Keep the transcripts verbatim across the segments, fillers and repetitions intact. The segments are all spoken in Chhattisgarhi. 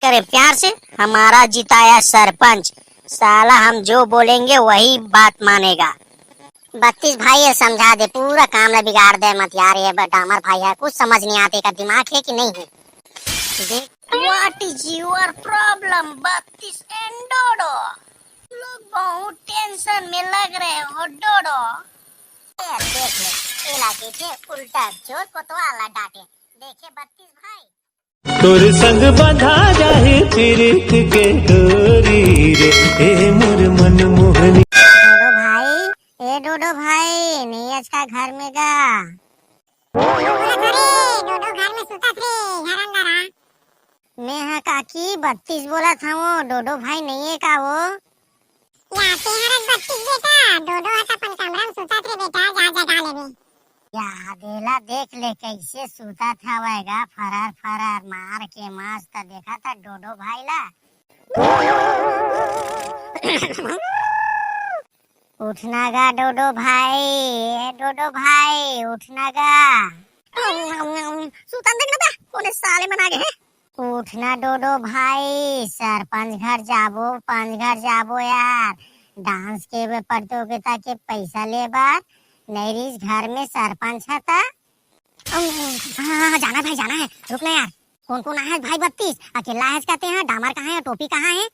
करें प्यार से, हमारा जिताया सरपंच। साला हम जो बोलेंगे वही बात मानेगा। बत्तीस भाई, ये समझा दे, पूरा काम ला बिगाड़ दे मत यार। ये ब-, डामर भाई है, कुछ समझ नहीं आते, का दिमाग है कि नहीं है? देख, what is your problem, बत्तीस and डोडो? लोग बहुत टेंशन में लग रहे हो डोडो। ए, देख ले, एला कहिथे उल्टा चोर कोतवाल ला डांटे। देखे बत्तीस भाई। तोर संग बंधा जाही पीरित के डोरी रे, ए मोर मन मोहनी। डोडो भाई, ए डोडो भाई, नहीं आज का घर में गा? बोलत हो रे, डोडो घर में सुतत रे, घर अंदर आ। मैं हा काकी बत्तीस बोलत हवं, डोडो भाई नहीं है का वो? या तेहर बत्तीस बेटा, डोडो हा त अपन कमरा में सुतत रे बेटा, जा जगा लेबे। या देला देख ले कैसे सुतत हवय गा, फरार फरार मार के मस्त देखत हा डोडो भाई ला। उठना गा डोडो भाई, ए डोडो भाई, उठना गा। सुतन देख ना बे, कोने साले मन आ गे हे। उठना डोडो भाई, सरपंच घर जाबो, पंच घर जाबो यार। डांस के बे प्रतियोगिता के पैसा ले बर, नहीं रहीस घर में सरपंच ह त। अम, हाँ, हाँ, हाँ, जाना है भाई, जाना है। रुक ना यार, कौन कौन आहे भाई बत्तीस? अकेला आहे कहते हैं, डामर कहाँ है, टोपी कहाँ है?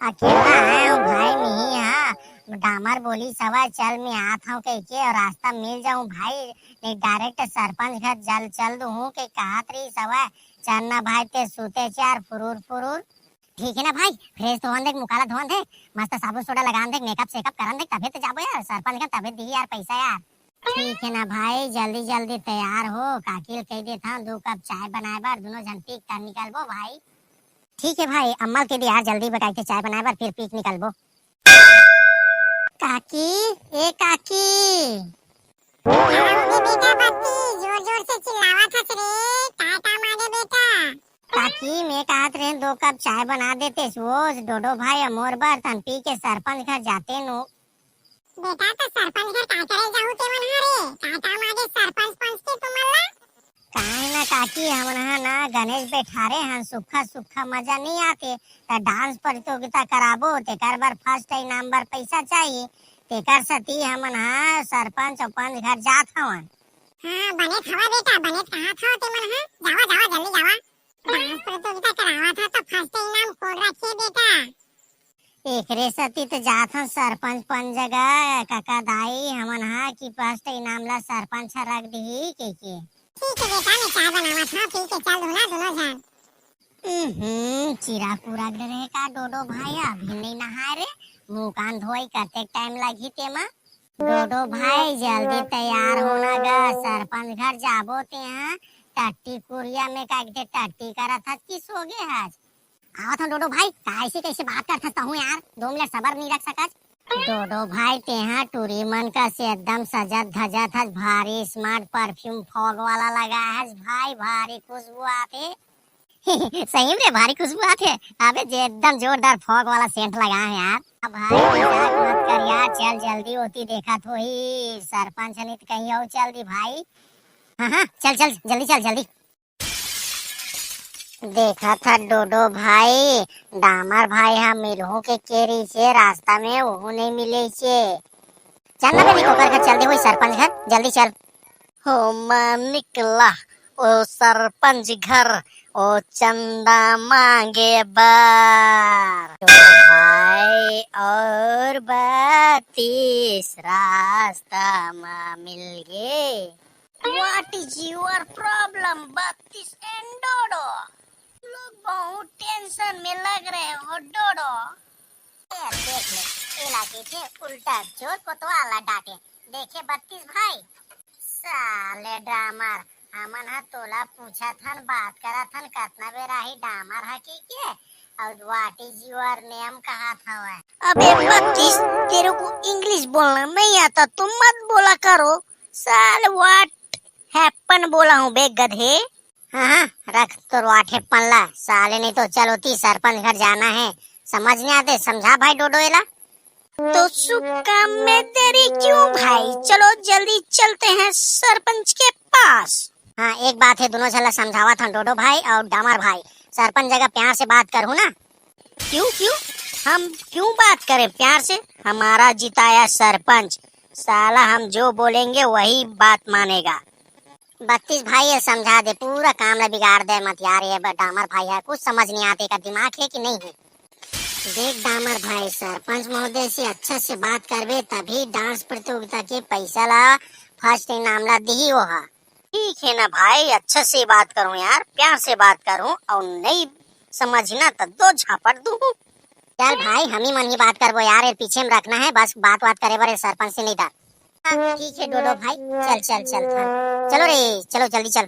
अकेला आए हूँ भाई, मिही हा। डामर बोलिस हवय, चल मैं आत हूँ कह के, और रास्ता मिल जाऊँ भाई, नहीं डायरेक्ट सरपंच घर जल चल दूँ के कहत रहीस हवय। चल ना भाई, ते सुते चार फुरूर फुरूर। ठीक है ना भाई, फ्रेश तो होन देख, मुकाला धोन देख, मस्त साबुन सोडा लगान देख, मेकअप सेकअप करन देख, तभे तो जाबो यार सरपंच घर, तभे दिही यार पैसा यार। ठीक है ना भाई, जल्दी जल्दी तैयार हो, काकी ल कह देत हूँ दो कप चाय बनाए बर, दोनों झन पी कर निकलबो भाई। ठीक है भाई, अम्मा ल कह दे यार जल्दी बकाई के चाय बनाए बर, फिर पी के निकलबो। काकी, ए काकी। अरे बेटा बत्ती, जोर जोर से चिल्लावत हस रे, काय काम आगे बेटा? काकी, मैं कहत रहें दो कप चाय बना देते, वो डोडो भाई अउ मोर बर, तन पी के सरपंच घर जाते नो। बेटा, तो सरपंच घर काय करे जाहू ते मन ह रे? काय काम आगे सरपंच पंच के तुमन ला? काय ना काकी, हमन ह ना गणेश बैठारे हन, सुक्खा सुक्खा मजा नहीं आते, त डांस प्रतियोगिता कराबो, तेकर बर फर्स्ट इनाम बर पैसा चाहिए, तेकर सेती हमन ह सरपंच अउ पंच घर जात हवन। हाँ, बने हवा बेटा, बने कहा था ते मन ह, जावा जावा जल्दी जावा। डांस प्रतियोगिता करावा था तो फर्स्ट इनाम कोन रखे बेटा? एकरे सेती तो जात हन सरपंच पंच जगह, कका दाई, हमन हा कि फर्स्ट इनाम ला सरपंच ह रख दिही के के। ठीक है बेटा, मैं चाय बनावत हूँ, पी के चल दूँ ना दोनों जन। हम्म, चिरा पूरा डरे का डोडो भाई, अभी नहीं नहाए रे, मुंह कान धोई कतेक टाइम लगही तेमा। डोडो भाई जल्दी तैयार होना गा, सरपंच घर जाबो तेहा, टट्टी कुरिया में का के टट्टी करत हस कि सोगे हस? आवत हूँ डोडो भाई, का ऐसे कैसे बात करत हस तहूँ यार, दो मिनट सबर नहीं रख सकस? डोडो भाई तेहा टूरी मन कस एकदम सजत धजत हस, भारी स्मार्ट परफ्यूम फॉग वाला लगा हस भाई, भारी खुशबू आथे। सही में रे, भारी खुशबू आथे। अबे जे एकदम जोरदार फॉग वाला सेंट लगा है यार। अब भाई मजाक मत कर यार, चल जल्दी होती देखत होही सरपंच नहीं तो कहीं और चल दी भाई। हाँ हाँ, चल चल जल्दी चल जल्दी। देखा था डोडो भाई, डामर भाई हा मिलहू के केरी से रास्ता में, ओहू नहीं मिले से। चल ना बे, निकोकर घर चल दे, वही सरपंच घर, जल्दी चल। हो माँ निकला, ओ सरपंच घर, ओ चंदा मांगे बर। भाई और बत्तीस रास्ता मा मिल गे। What is your problem, बत्तीस and डोडो? लोग बहुत टेंशन में लग रहे हो डोडो। ए, देख ले, एला कहिथे उल्टा चोर कोतवाल ला डांटे। देखे बत्तीस भाई, साले डामर, हमन ह तोला पूछत हन, बात करत हन, कतना बेर आही डामर ह कहिके, और what is your name कहत हवय। अबे बत्तीस, तेरे को इंग्लिश बोलना नहीं आता तो मत बोला करो। साले what happen बोला हूँ बे गधे। हाँ हाँ, रख तोर what happen ला साले, नहीं तो चल होती सरपंच घर जाना है। समझ नहीं आते, समझा भाई डोडो एला। तो शुभ काम में देरी क्यों भाई, चलो जल्दी चलते हैं सरपंच के पास। हाँ, एक बात है, दोनों झन ला समझावत हन डोडो भाई और डामर भाई, सरपंच जगह प्यार से बात करहूँ ना। क्यों, क्यों? हम क्यों बात करें प्यार से? हमारा जिताया सरपंच, साला हम जो बोलेंगे वही बात मानेगा। बत्तीस भाई, ये समझा दे, पूरा काम ला बिगाड़ दे मत यार। ये ब-, डामर भाई है, कुछ समझ नहीं आते, का दिमाग है कि नहीं है? देख डामर भाई, सरपंच महोदय से अच्छा से बात करबे तभी डांस प्रतियोगिता के पैसा ला, फर्स्ट इनाम ला दिही ओहा। ठीक है ना भाई, अच्छा से बात करूँ यार, प्यार से बात करूँ, और नहीं समझना तो दो झापट दूँ। चल भाई, हम ही मन ही बात करबो यार, ये पीछे में रखना है बस, बात बात करे बर ये सरपंच से नहीं डर। हाँ, ठीक है डोडो भाई, चल चल चल, हाँ। चलो रे, चलो जल्दी चल।